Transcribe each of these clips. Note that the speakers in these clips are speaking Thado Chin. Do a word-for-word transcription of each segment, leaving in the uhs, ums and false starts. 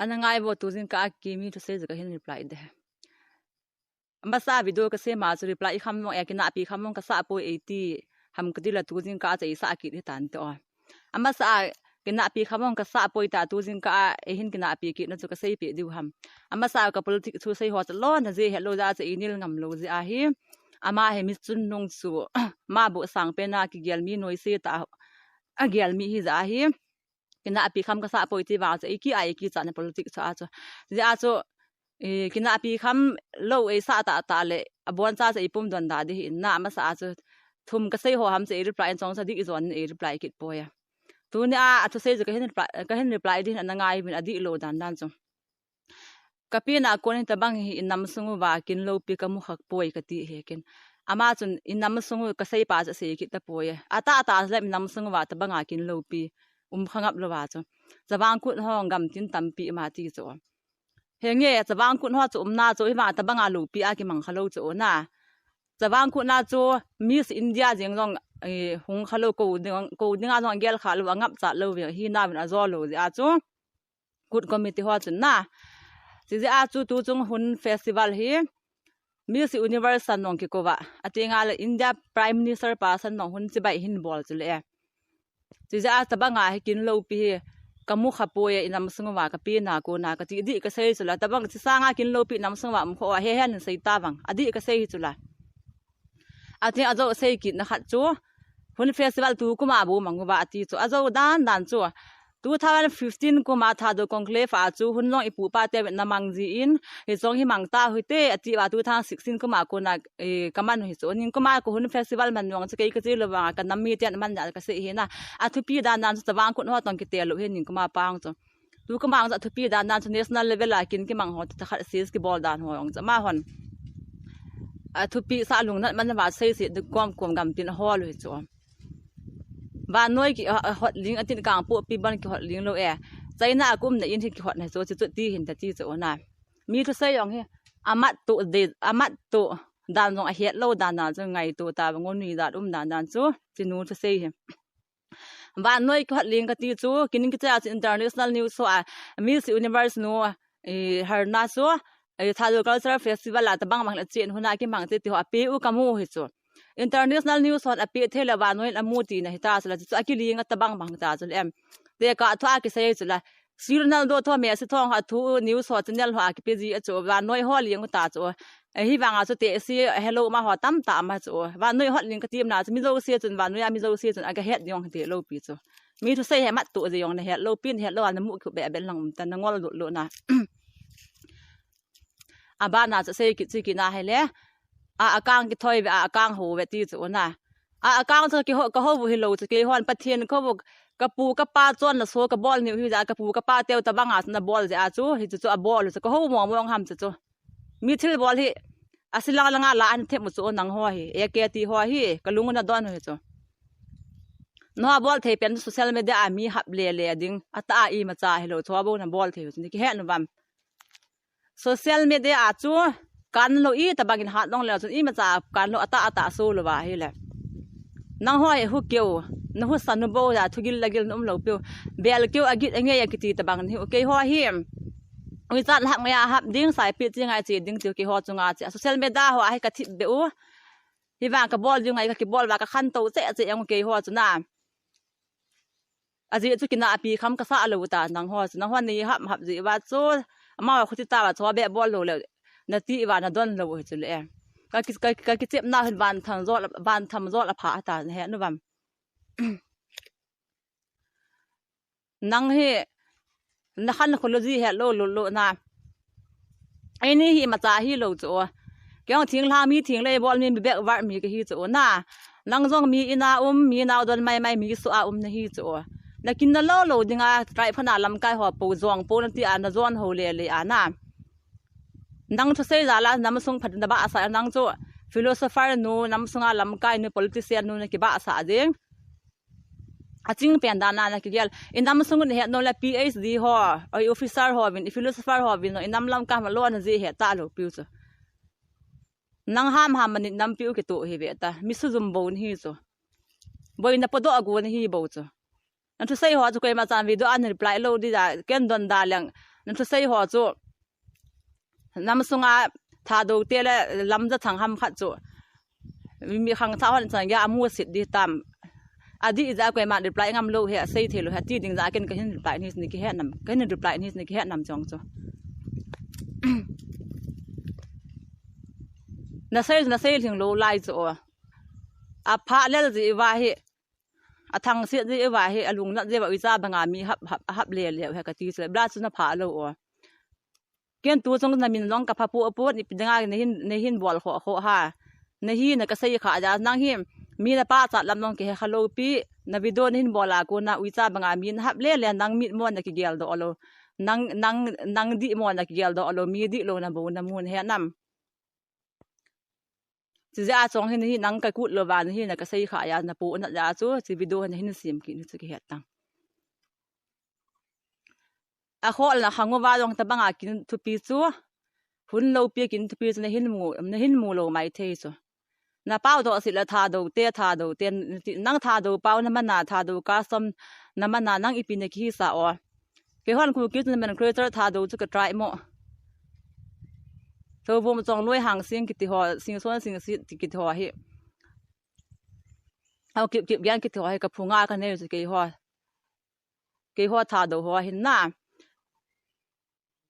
Ana ngai vo, tu jingkah a kimi thusei chu kahin reply de. Amasa video kasei ma chu reply i kham mong e, kinahpi kham mong kasah poi e ti ham kati la, tu jingkah a chu eisah kit hitan te o. Amasa kinahpi kham mong kasah poi ta, tu jingkah a eihin kinahpi kit na chu kasei peh diu ham. Amasa ka politics thusei ho chu lona jeh helou jeh a chu einil ngam lou jeh ahi. Ama hi mi chun nung chu ma bu sang pen a kigel mi noise ta a gel mi hi jeh ahi. Kinahpi kham kasah poi ti vang chu eiki a eiki chana politics chu a chu. Jeh a chu, eh, kinahpi kham lou eisah ta ta le, abon cha chu eipum don da di hi in na, amasa a chu thum kasei ho ham chu ei reply in chong sa di ijon in ei reply kit poi a. Tuni a, athusei chu kahin reply, kahin reply di hin ana ngai vin, adih lou dan dan chu. Kapi na kon in tabang hi inam sung uva kin loupi kamu khak poi kati hi kin. Ama chun inam sung u kasei pa chu sei kit ta poi. Ata ata le inam sung uva tabang a kin loupi um kha ngap lou va chu. Chavang Kut ho gamtin tampi ma ti chu. Henge, Chavang Kut ho chu umna chu hi va tabang a loupi a kimang kha lou chu na. Chavang Kut na chu Miss India jeng jong, eh, hung kha lou ko ding, ko ding a jong gel kha lou, angap cha lou ve hi na vin ajo lou jeh a chu. Kut committee ho chun na. Chijeh a chu tu chung Hun Festival hi Miss Universe san nong kikou va. Ati nga le India Prime Minister pa san nong hun chibai hin bol chu le. Chijeh a tabang a hi kin loupi hi kamu kha poi e, inam sung uva kapi na kon a kati di kasei chu la. Tabang chi sanga kin loupi nam sung uva um kho a he hen sei ta vang. Adih kasei hi chu la. Ati ajo sei kit na khat chu. Hun Festival tu kum a bu mang uva ati chu. Ajo dan dan chu. Two thousand fifteen kum a Thadou Conclave a chu Hun jong ipu pa te na mang ji in, hi jong hi mang ta hite ati va two thousand sixteen kum a kon a, eh, kaman hi chu. Nin kum a ko Hun Festival man jong chu kei kache lou vang a kanam mi ten man ja kasei hi na. Athupi dan dan chu Chavang Kut ho tong kite lou hi nin kum a pang chu. Tu kum a jong chu athupi dan dan chu national level a kin kimang ho ta khat sis kibol dan ho jong chu ama hon. Athupi sa lungnat man va sei si du kom kom gamtin hol hi chu. Vannoi ki, a, a, hot ling atin Kangpokpi ban kihot ling lou e. China a kum na in hi kihot na chu, chu, chu ti hin ta ti chu na. Mi thusei jong hi amat tu de, amat tu dan jong ahet lou dan dan chu ngaito ta vang, nui dan um dan dan chu, chinu thusei hi. Vannoi kihot ling kati chu, kin kicha chu international news ho a, Miss Universe nu, eh, harna chu, eh, Thadou Cultural Festival a tabang bang la chen huna kimang te ti ho ape u kamu hi chu. International news hon ape thei le vannoi in amu tina hita chu la chu akiling a tabang bang ta chu le em. Tekah thu a kisei chu la. Si Ronaldo tho Messi tho ha thu news ho channel ho a kipe ji a chu vannoi ho ling u ta chu. Eh, hi vang a chu te si hello ma ho tam ta ma chu. Vannoi hot ling kati na chu mi jouse chun vannoi a mi jouse chun aga het jong te lou pi chu. Mi thusei hi amat tu ji jong na het lou pi, na het lou a na mu khu be be lang um ta na ngol lou lou na. Abana chu sei kit chi kit na hi le. A, akang kithoi ve, a, akang ho ve ti chu na. A, akang chu kiho, kaho bu hi lou chu kei hon Pathen kaho bu, kapu kapa chonna so kabol niu hi jeh a, kapu kapa teu tabang a chu na bol jeh a chu, hi chu chu abol chu kaho mong mong ham chu chu. Mi thil bol hi, asi lang lang a la an them u chu nang ho hi, A K T ho hi, kalung na don hi chu. Nangho bol thei pen social media a mi hap le le ding, ata a imacha hi lou chu bo na bol thei u chu ni kihe nu vam. Social media a chu kan lou i tabang in hat dong le chun imacha kan lou ata ata so lou va hi le. Nangho hi hu keu, na hu san nu bo ja thugil lagil na um lou piu. Bel keu agit ange a kiti tabang ni hu kei ho hi. Ui chan hak ngai a hap ding sai pi chi ngai chi ding ti kei ho chunga chi. Social media ho a hi ka thip be u. Hi vang kabol ding ngai ka kibol va ka khantou che che ang kei ho chu na. Ajeh chu kinahpi kham kasah lou ta nangho chu, nangho ni hap hap jeh va chu, ama khuti ta va chu be bol lou le, nati va na don lou hi chu le. Ka ki, ka, ka kichep na hin van tham jol, van tham jol apha ta na he nu vam. Nang hi, na khan kholo ji he lou lou lou na. Eini hi imacha hi lou chu. Kei jong thinglhang mi thinglei bol mi, mi backward mi kahi chu na. Nang jong mi ina um, mi nao don mai mai mi so a um na hi chu. Na kin na lou lou dinga, trai phana lamkai ho po jong po na ti a na jon ho le le a na. Nang thusei jal a nam sung phat na ba sa nang chu philosopher nu, nam sunga lamkai nu, politician nu na kiba sa ding. Aching pen dan a na kigel. I nam sung in het nom le P H D ho, oi officer ho vin, i philosopher ho vin, i nam lamkai ho lona ji het ta lou piu chu. Nang ham ham mani nam piu kitoh hi ve ta. Mi sujum bou ni hi chu. Boina podoh a gon hi bou chu. Na thusei ho chu koima chan video an reply lou di da, ken don da leng. Na thusei ho chu. Nam sunga Thadou te le lamja thang ham khat chu. Mi khangthah hon chang ya amu sit di tam. Adih ja koima reply ngam lou he, asei thei lou he, ti ding ja ken kahin reply ni, ni kihe nam, kahin reply ni, ni kihe nam chong chu. Na sei, na sei lhing lou lai chu o. Apha lel ji va hi, athang sit ji va hi, alung nat ji va uicha banga mi hap, hap, hap le le he kati chu, bla chu na pha lou o. Ken tu chung na min jong ka pha pu pu, ni pi dinga na hin, na hin bol kho kho ha. Na hi na ka sei kha ja, nang hi mi na pachat lam jong kihe kha lou pi, na video na hin bol a kona uicha banga mi na hap le le, nang mit mo na kigel doh lou. Nang, nang, nang dih mo na kigel doh lou, mi dih lou na bou na mun he nam. Chi ja chong hin hi nang ka kut lou va, na hi na ka sei kha ja, na pu na ja chu, chi video na hin sim ki ni chu kihe tang. Akhol na khang uva jong tabanga kin thupi chu. Hun lou pi kin thupi chu na hin mu, na hin mu lou mai thei chu. Na pau doh sit le Thadou te, Thadou te, nang Thadou pau na mana, Thadou custom na mana, nang ipi na kihisa o. Keihon Kuki chu nomenclature Thadou chu ka try mo. Thoubung chong loi hang sing kiti ho, sing son sing sit kiti ho hi. Haokip kip gen kiti ho hi ka phunga ka nei chu keiho. Keiho Thadou ho hin na.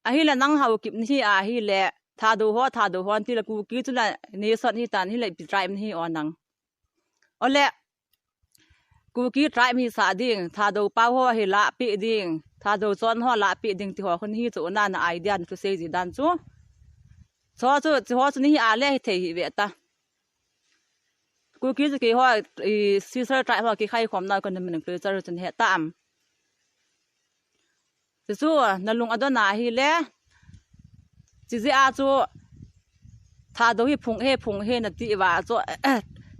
Ahile nang Haokip ni hi ahile, Thadou ho, Thadou ho, ti le Kuki chu la nation hi tan, hile ipi tribe ni hi o nang. Ole, Kuki tribe hi sa ding, Thadou pau ho hi la pi ding, Thadou chon ho la pi ding ti ho khun hi chu na na idea ni thusei ji dan chu. Cho chu, chu ho chu ni hi ale hi thei hi ve ta. Kuki chu keiho, i, sister tribe ho kikhai khom na ka nomenclature chu ni he ta am. Chu chu, na lung adon ahile, chi jeh a chu, Thadou hi phung he, phung he na ti va chu,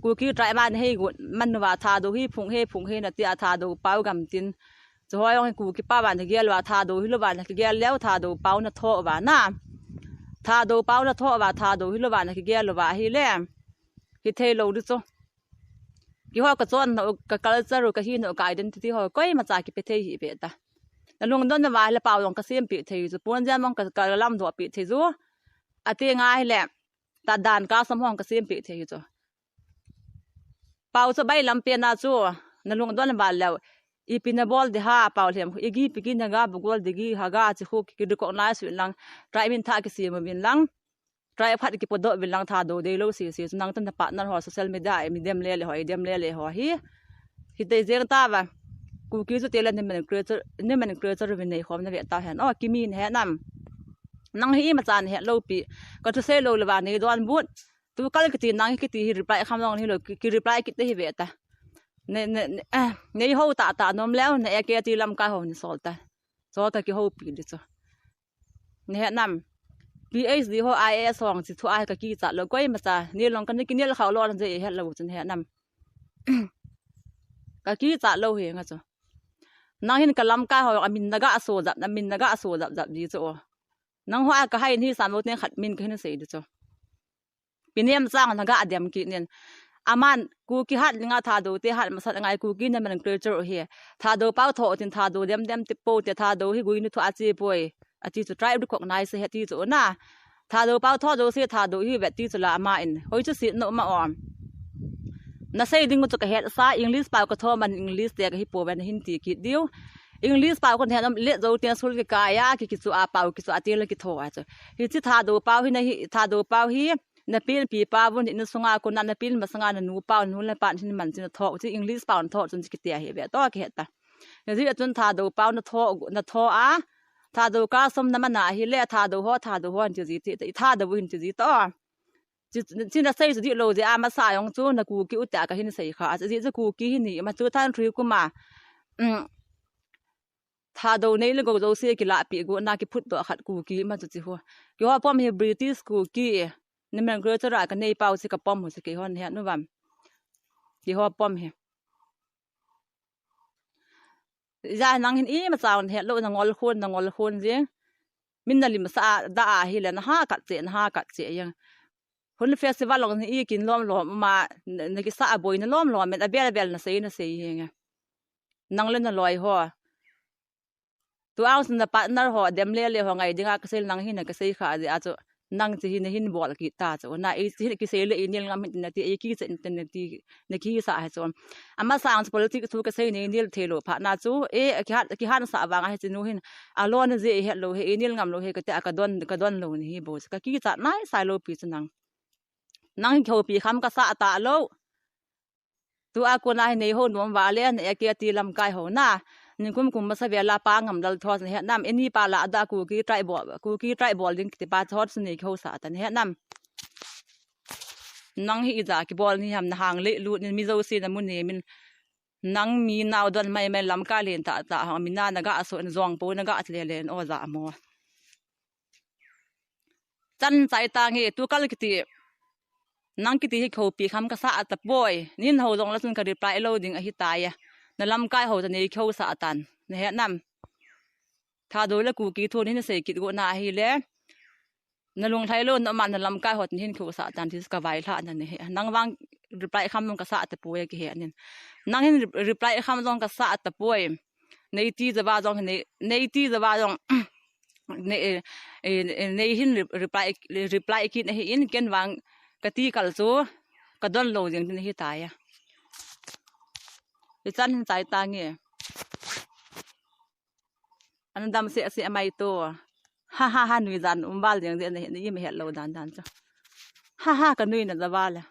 Kuki tribe man hei gu, man va Thadou hi phung he, phung he na ti a Thadou pau gam tin. Chu ho jong hi Kuki pau va na kigel va, Thadou hi lou va na kigel leu, Thadou pau na tho va na. Thadou pau na tho va, Thadou hi lou va na kigel lou va ahile. Hi thei lou di chu. Keiho ka chon na, ka culture, ka hi na, ka identity ho, koima cha kipe thei hi ve ta. Na lungdon na va le pau jong ka sem pi thei chu. Pon jam jong ka, ka lam doh pi thei chu. Ati ngai le, ta dan ka sam hong ka sem pi thei chu. Pau chu bai lam pe na chu, na lungdon na va le. Ipi na bol di ha, pau lhem, igi pi gi na ga, bu gol di gi ha ga, chi khu ki recognize vin lang. Tribe min tha ki sem vin lang. Tribe khat kipodoh vin lang Thadou deilou sese chu nang tan na partner ho social media a mi dem lele ho, i dem lele ho hi. Hi tei jeng ta va. Kuki chu tele nomenclature, nomenclature vin nei khom na ve ta hen. O, kimi na he nam. Nang hi ima chan he lou pi. Ka thusei lou le va nei don but. Tu kal kiti nang hi kiti hi reply kham long ni lou ki, ki reply kit te hi ve ta. Ne, ne, ne, eh, nei ho ta ta nom leu, ne e ke ti lam ka ho ni sol ta. Cho ta kiho pi di chu. Ni he nam. P H D ho I A S hong chi thu a ka kichat lou koima cha. Ni long ka ni kinel khau lou na je he lou chu ni he nam. Ka kichat lou hi nga chu. Nang hin ka lam ka ho a min na ga so jap, na min na ga so jap jap di chu o. Nang ho a ka hai ni sam lou ten khat min ka hin sei di chu. Pi nem chang na ga dem ki nen. Aman Kuki hat nga Thadou te hat masat ngai Kuki nomenclature hi. Thadou pau tho tin Thadou dem dem ti po te Thadou hi gui nu tho a chi poi. A ti chu tribe recognize he ti chu na. Thadou pau tho jo se Thadou hi vet ti chu la ama in. Hoi chu si no ma om. Na sei ding chu ka het sa English pau ka tho man English te ka hi po ven hin ti ki diu. English pau kon he nom le jo te sul ki ka ya ki ki chu a pau ki chu a ti le ki tho a chu. Hi chi Thadou pau hi na hi Thadou pau hi. Na pin pi pa vun in sunga ko na, na pin masanga na nu pa, nu le pa hin man chin tho, chi English pa tho chun chi kitia hi ve to ki heta. Na ji chun Thadou pa na tho, na tho a. Thadou ka som na mana hi le Thadou ho, Thadou ho hin chi ji ti, Thadou hin chi ji to. Chi, chi na sei chu di lo je a masa jong chu na Kuki u ta ka hin sei kha. Chi chu Kuki hi ni ma chu than three kuma. Um, Thadou nei le go jo se ki la pi go na ki phut to khat Kuki ma chu chi ho. Ki ho pom hi British Kuki. Ni men gro chara ka nei pau si ka pom ho si ki hon he nu vam. Ki ho pom hi. Ja nang hin ima chaun he lo na ngol khun, na ngol khun jing. Min na lim sa da a hi le na ha kat che, na ha kat che yang. Hun festival long ni i kin lom lom ma na, na ki sa a boi na lom lom men a bel a bel na sei na sei hi nga. Nang le na loi ho. Tua chu na partner ho dem le le ho ngai dinga kasei nang hi na kasei kha jeh a chu nang chu hi na hin bol kit ta chu na ei chu hin kisei le ei nel ngam hin na ti ei kichen tin na ti na kisa hi chu. Amasang chu politics chu kasei nei nel thei lou phat na chu e kihat kihan sa vang a hi chu nu hin alon je het lou he ei nel ngam lou he kati a kadon kadon lou ni hi bo chu kakichat nai sai lou pi chu nang. Nang hi khopi kham kasa ta lou. Tua kona hi nei ho nom vale na eke ti lamkai ho na. Nikum kum masa vela pa ngam dal thot na het nam. Eni pa la da Kuki tribe bol, Kuki tribe bol ding kiti pa thot su nei kho sa ta na het nam. Nang hi ija kibol ni ham na hang le lut ni mi jouse na mu ne min. Nang mi nau don mai mai lamkai len ta ta ha mi na na ga so na jong po na ga le len o ja mo. Chan chai ta nge tu kal kiti. Nang kiti hi khopi kham kasa ta poi. Nin ho jong la chun ka reply lou ding ahi ta ya. Na lamkai ho ta nei kho sa tan. Na het nam. Thadou le Kuki thu nin sei kit go na hi le. Na lunglhai lou na man na lamkai ho ta hin kho sa tan thi ka vai lha na ne he. Nang vang reply kham nung kasa ta poi ki he nin. Nang hin re- reply kham jong kasa ta poi. Nei ti java jong nei nei ti java jong nei eh, eh, nei hin re- reply reply kit na hi in ken vang kati kal chu kadon lou jeng din hi ta ya. Ichan hin chai ta nge. An dam se se amai to. Ha ha ha nui jan um val jeng jeng na hi na im het lou dan dan chu. Ha ha ka nui na java le.